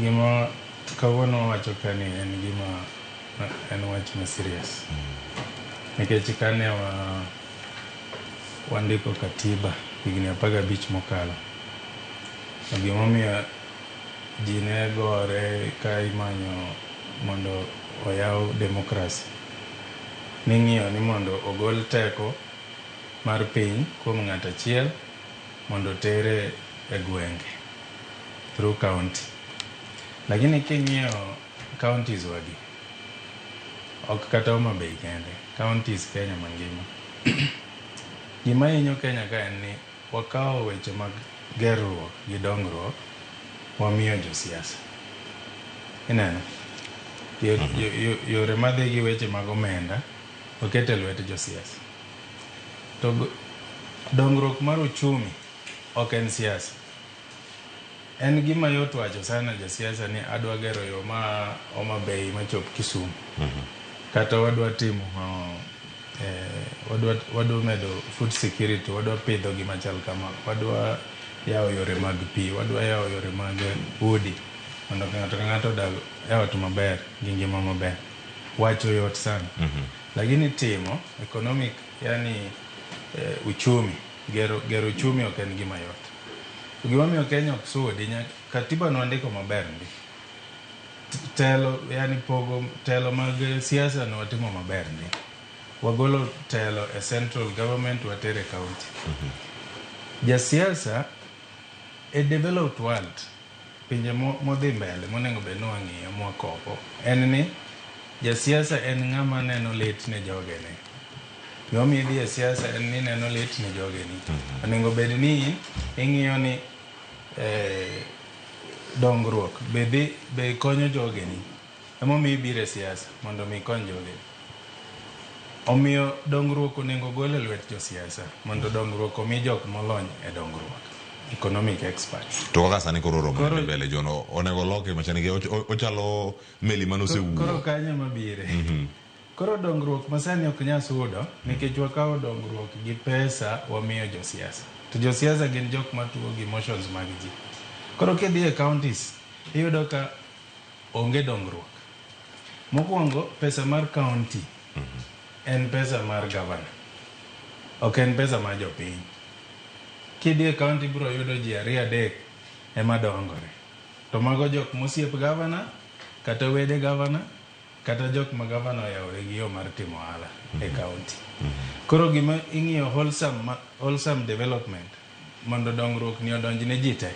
Gima kawuono wawacho ka ni en gima en wach ma serious. Nikech kane wa wandiko katiba higni 15 mokalo, to gimomiyo ji ne gore ka imanyo mondo oyaw democracy, ning'iyo ni mondo ogol teko mar piny kuom ng'ato achiel mondo otere e gwenge through county. Lakini king'iyo counties wagi, ok kata Homa Bay kende, counties Kenya mangima. Gima hinyo Kenya ka en ni wakawo weche mag gerruok gi dongruok wamiyo josiasa. Ineno? Yore madhi gi weche mag omenda oket e lwet josiasa. To dongruok mar uchumi ok en siasa. En gima yot wacho sana jasiasa ni adwa gero yo ma Homa Bay machop Kisumu. Kata wadwa timo wadwa medo food security, wadwa pidho gima chal kama, wadwa yawo yore mag pi, wadwa yawo yore mag udi mondo ng'ato ka ng'ato odag e ot maber gi ngima maber. Wacho yot sana. Lakini timo economic, yani uchumi, gero uchumi ok en gima yot. To gimomiyo Kenya ok sudi, katiba nwandiko maber ndi. Telo, yani pogo telo mag siasa nwatimo maber ndi. Wagolo telo e central government watere e county. Jasiasa e developed world, pinje modhi mbele monego bed ni wang'iyo mwakopo, en ni jasiasa en ng'ama neno lit ne jogene. Gimomiyo idhi e siasa en ni neno lit ne jogeni. Onego bed ni ing'iyo ni dongruok be dhi be konyo jogeni. Emomiyo ibiro e siasa mondo mi ikony jogeni. Omiyo dongruok onego gol e lwet josiasa mondo dongruok omi jok molony e dongruok, economic experts. To kaka sani koro romo nade mbele jono onego loke machani ochalo meli mane osewuok. Koro kanyo mabire. Koro dongruok masani ok nyal sudo nikech wakawo dongruok gi pesa wamiyo josiasa. To josiasa gin jok matugo gi emotions mag ji. Koro kidhi e counties iyudo ka onge dongruok. Mokwongo pesa mar county en pesa mar governor. Ok en pesa mar jopiny. Kidhi e county ibiro yudo ji ariyo adek ema dongore. To mago jok mosiep governor kata wede governor kata jok ma governor oyawore gi yo mar timo ohala e county. Koro gima ing'iyo wholesome development mondo dongruok ni odonj ne ji te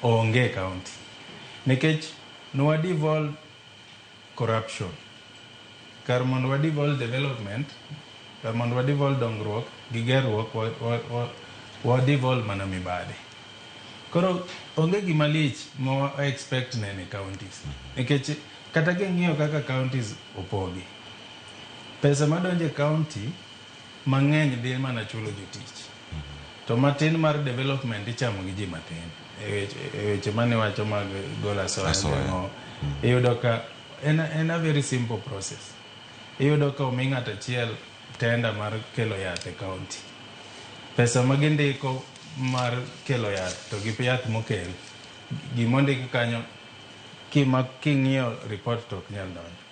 onge e county. Nikech nwa devolve corruption. Kar mondo wa devolve development, kar mondo wa devolve dongruok gi gerruok, wa devolve mana mibadhi. Koro onge gima lich ma wa expect neno e counties. Nikech kata king'iyo kaka counties opogi, pesa madonjo e county mang'eny dhi mana chulo jotich. To matin mar development ichamo gi ji matin. E weche mane wacho mag golo asoya, geng'o, iyudo ka en a very simple process. Iyudo ka omi ng'ato achiel tender mar kelo yath e county. Pesa ma gindiko mar kelo yath to gi yath mokel, gimondik kanyo king'iyo report to ok nyal donjo.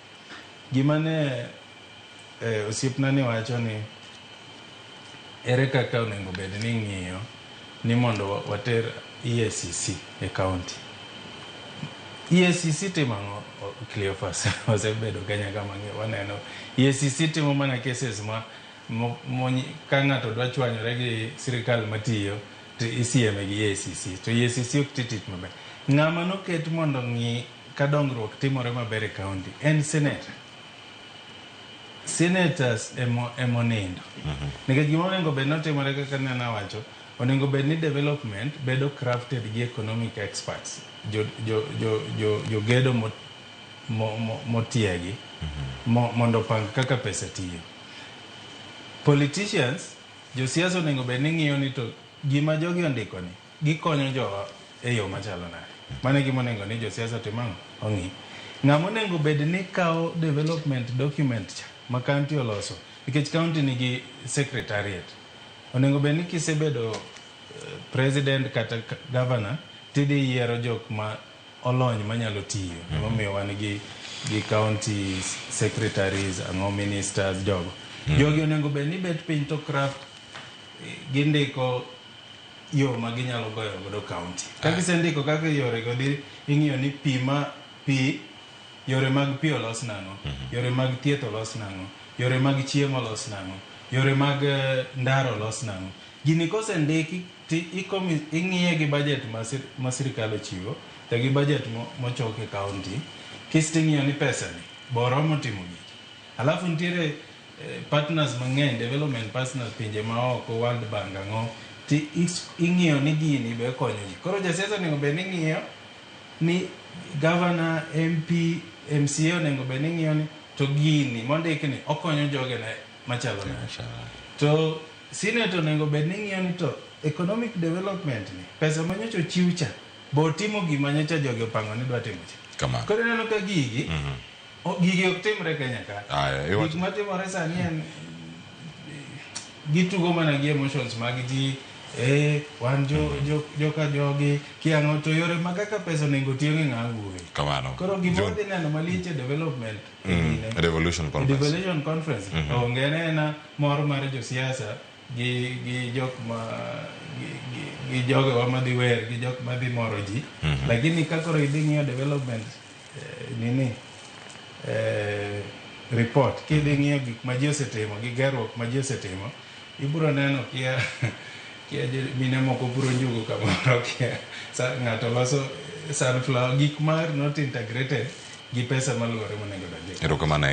Gima ne osiepna ni wacho ni ere kaka onego bed ni ing'iyo ni mondo water EACC e county. EACC timo ang'o? Cleophas wasebedo Kenya kama waneno EACC timo mana cases ma ka ng'ato dwa chwanyore gi sirikal matiyo to isieme gi EACC to EACC ok ti tich maber. Ng'ama noket mondo ng'i ka dongruok timore maber e county en senator. Senators emonindo. Nikech gima onego bed notimore kaka ne nawacho, onego bed ni development bedo crafted gi economic experts, jogedo motiegi mondo opang kaka pesa tiyo. Politicians, josiasa onego bed ni ng'iyo ni to gima jogi ondiko ni gikonyo jowa e yo machalo nade. Mano e gima onego ni josiasa otim ang'o? Ong'i. Ng'ama onego bed ni kawo development document cha ma county oloso, nikech county nigi secretariat. Onego bed ni kisebedo president kata governor tidhi yiero jok ma olony manyalo tiyo. Emomiyo wan gi gi county secretaries, ang'o ministers jogo. Jogi onego bed ni bet piny to craft gindiko yo ma ginyalo goyo godo county. Ka gisendiko kaka yorego dhi, ing'iyo ni pi ma pi yore mag pi olos nang'o, yore mag thieth olos nang'o, yore mag chiemo olos nang'o, yore mag ndara olos nang'o. Gini kosendiki ti ing'iye gi budget ma sirikal ochiwo to gi budget mochok e county, kisto ing'iyo ni pesa ni bo oromo timo gigi. Alafu nitiere partners mang'eny, development partners pinje maoko, World Bank ang'o, ti ing'iyo ni gini be konyo ji. Koro jasiasa onego bed ni ng'iyo ni governor, MP, MCA onego bed ni ng'iyo ni to gini mondik ni okonyo jogene machalo nade. To senate onego bed ni ng'iyo ni to economic development ni pesa manyocha ochiw cha bo otimo gima nyocha jogi opango ni dwa timo cha. Kamano. Koro ineno ka gigi gigi ok timre Kenya ka. Aya, Gik matimore sani en gitugo mana gi emotions mag ji wan jo, jo, joka jogi kiang'o to yore mag kaka pesa onego tieng' e ng'a wuoyi. Kamano. Koro gima John, wadhi neno malich e development gine, Devolution Conference. Devolution Conference onge en mor mar josiasa gi gi jok ma gi jogewa madhi wer gi jok madhi moro ji lakini ka koro idhi ng'iyo development nini report kidhi ng'iyo gik ma ji osetimo gi gerruok ma ji osetimo ibiro neno kia kia mine moko puro njugu kamoro kia ng'ato loso sunflower gik ma not integrated gi pesa maluwore monego donje. Erokamano.